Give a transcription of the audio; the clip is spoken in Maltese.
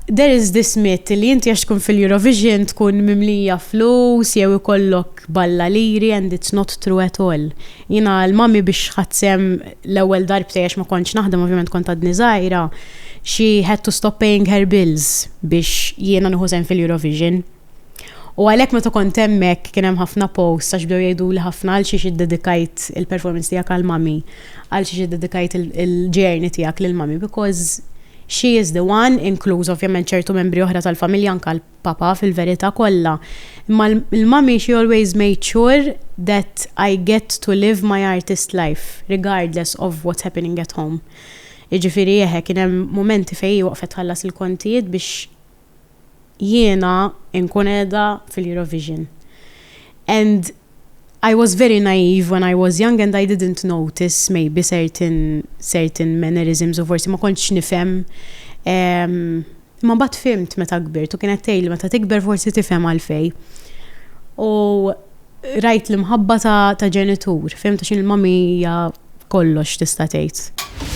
There is this myth li inti għax tkun fil-Eurovision tkun mimlija flus jew ikollok balla liri, and it's not true at all. Jiena l-mami biex ħadt sehem l-ewwel darbtej, għax ma kontx naħdem ovvjament, kont għadni żgħira, she had to stop paying her bills biex jiena nieħu sehem fil-Eurovision. U għalhekk meta kont hemmhekk kien hemm ħafna posts, għax bdew jgħidu li ħafna għal xiex iddedikajt il-performance tiegħek għal mami, għal xiex iddedikajt il-journey tiegħek lil mami, because she is the one, inkluż ovvjament ċertu membri oħra tal-familja, anka l-papa fil-verità kollha. Imma l-mami, she always made sure that I get to live my artist life regardless of what's happening at home. Jiġifieri eħe, kien hemm momenti fejn hi waqfet tħallas il-kontijiet biex jiena nkun qiegħda fil-Eurovision. And I was very naive when I was young and I didn't notice maybe certain mannerisms u forsi ma kontx nifhem. Imma mbagħad fhimt meta kbirt u kienet tgħidli, "Meta tikber forsi tifhem għalfejn." U rajt l-imħabba ta' ġenitur, fhimt, għax il-mami hija kollox, tista' tgħid.